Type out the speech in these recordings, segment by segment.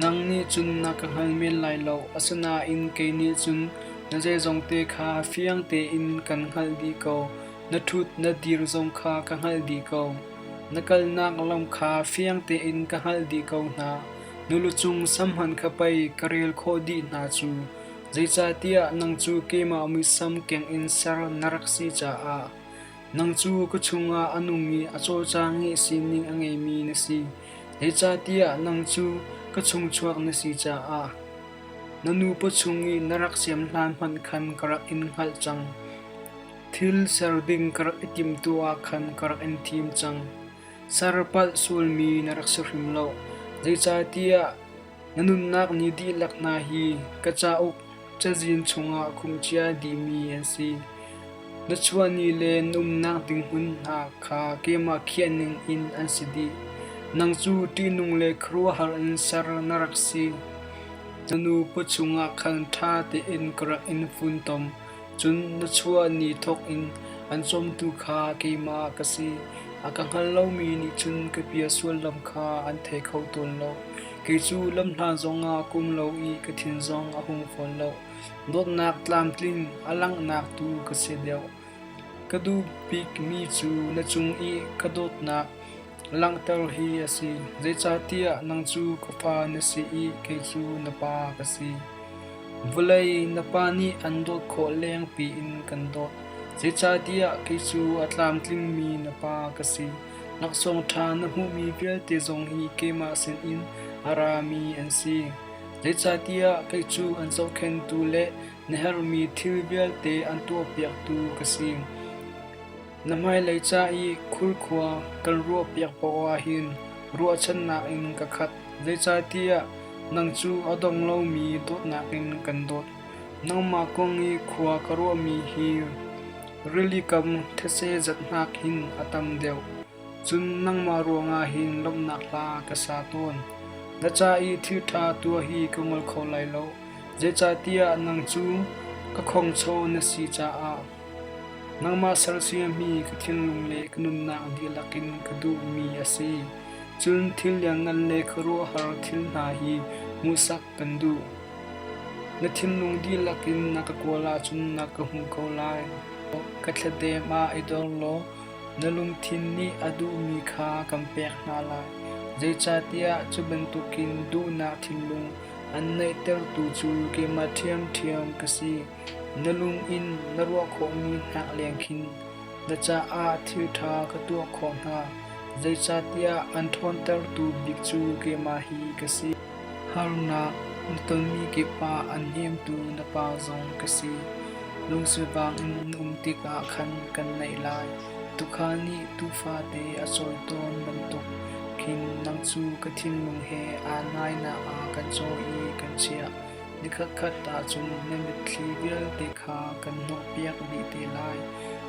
Nang nih cun na ka hngal men lai lo, asinain kei nih cun na zeizongte kha fiang tein kan hngalh dih ko. Na ṭhut na dir zong kha ka hngalh dih ko. Na kalnak lam kha fiang tein ka hngalh dih ko hna. Na lucung sam hmanh kha pei ka rel khawh dih hna cu. Zeicahtiah nang cu keimah muisam keng in ser na rak si caah nang cu ka chungah a nung i a cawlcang i sining a ngeimi na si. Zeicahtiah nang cu ka chungchuak na si caah na nu pawchung i na rak siam hlan hmanh khan ka rak in hngalh cang. Thil ser ding ka rak i timhtuah ah khan ka rak in thim cang. Ser palh sualmi na rak si hrim lo. Zeicahtiah Na nunnak ni dihlak hna hi ka cauk cazin chungah khumhcia dihmi an si. Na chuah ni le na umnak ding hmun hna kha keimah khiah ning in an si dih. Nang cu ṭihnung le khuaruahhar in ser na rak si. Na nu pawchung ah khan ṭha tein ka rak in funtom. Cun na chuah ni thawk in an cawmtu kha keimah ka si. A ka hngal lomi nih cun ka bia sullam kha an thei kho tawn lo. Kei cu lamhla zongah ka um lo i ka thin zong a hung fawn lo. Dawtnak tlamtling a langhnak tu ka si deuh. Ka duh bikmi cu na cung i ka dawtnak langhter hi a si, zeicahtiah nang cu ka fa na si i kei cu na pa ka si. Vawlei na pa nih an dawt khawh lengpi in kan dawt, zeicahtiah kei cu a tlamtlingmi na pa ka si. Laksawng ṭha na hmuhmi vialte zong hi keimah sinin a rami an si. Zeicahtiah kei cu an zohkhenhtu le na herhmi thil vialte an tuahpiaktu ka si. Na hmailei ca i khurkhua kan ruahpiak paoh ahhin ruahchannak in ka khat, zeicahtiah nang cu a dong lomi dawtnak in kan dawt. Nangmah kong i khua ka ruahmi hi rili kam thetse zat hnak hin a tam deuh. Cun nangmah ruangah hin lawmhnak hla ka sa tawn. Na ca i thil ṭha tuah hi ka ngol kho lai lo, zeicahtiah nang cu ka khongchaw na si caah. Nangmah sersiammi ka thinlung le ka nunnak dihlak in ka duhmi a si. Cun thil lianngan le khuaruahhar thil hna hi hmuhsak kan duh. Na thinlung dihlak in na ka kawl ahcun na ka hmuh ko lai. Ka thladem ah i dor law na lungthin nih a duhmi kha kan pek hna lai. Zeicahtiah cu bantukin duhnak thinlung an neihtertu cu keimah ṭhiamṭhiam ka si. Na lung in na ruah khawhmi hnak leng khin na caah thil ṭha ka tuah khawh hna, zeicahtiah an ṭhawntertu bik cu keimah hi ka si. Harnak na tonmi kip ah an hnemtu na pa zong ka si. Lungsivang in na um tikah khan kan naih lai. Tuukhal nih tuufate a cawi tawn bantuk khin nang cu ka thinlung he aa nainak ah kan cawi i kan chiah. Nikhatkhat ahcun na mitthli vialte kha kan hnawhpiak dih te lai,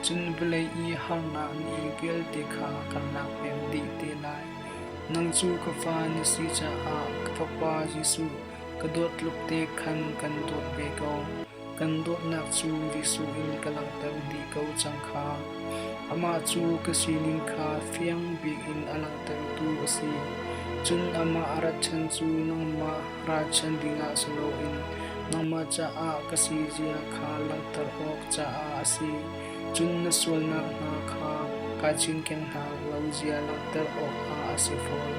cun vawlei i harnak na ing vialte kha kan lakpiak dih te lai. Nang cu ka fa na si caah ka Fapa Jesuh ka dawt tluk te khan kan dawt ve ko. Kan dawtnak cu Jesuh in ka langhter dih ko cang kha. Amah cu ka sining kha fiang bik in a langhtertu a si. Cun amah a rat chan cu nangmah ralchanh dingah si loin nangmah caah ka si zia kha langhter awk caah a si. Cun na sualnak hna kha kaa cinken hna lo zia langhter awkah a si fawn.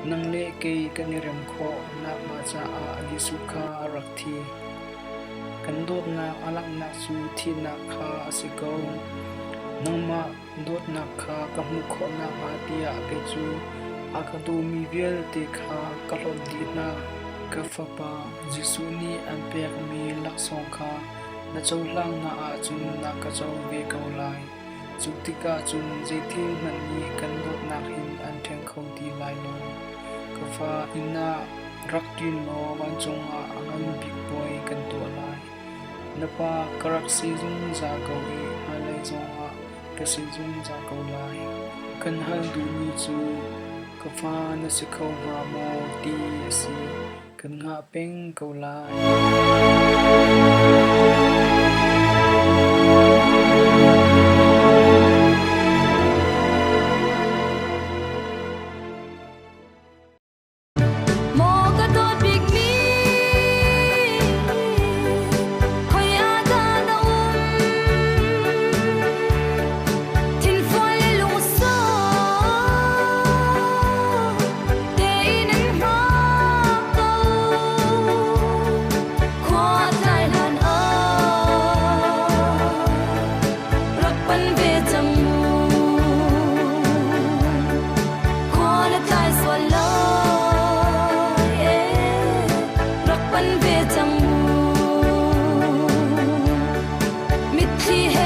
Nang le kei kan i rem khawh nakhnga caah Jesuh kha a rak thi. Kan dawtnak a langhnak cu thihnak kha a si ko. Nangmah Dawtnak kha ka hmuh khawh nakhnga tiah kei cu a ka dawmi vialte kha ka hlawt dih hna. Ka fapa, Jesuh nih an pekmi laksawng kha na cohlang hna ahcun na ka co ve ko lai. Cu tikah cun zeithil hmanh nih kan dawtnak hin an ṭhen kho ti lai lo. Ka fa, inn ah rak ṭin law vancung ah a ngan bik puai kan tuah lai. Na pa ka rak si zungzal ko i hmailei zongah ka si zungzal ko lai. Kan hal duhmi cu ka fa na si kho hnga maw ti a si. Kan hngah peng ko lai. Maw ka dawt bik. Thli he.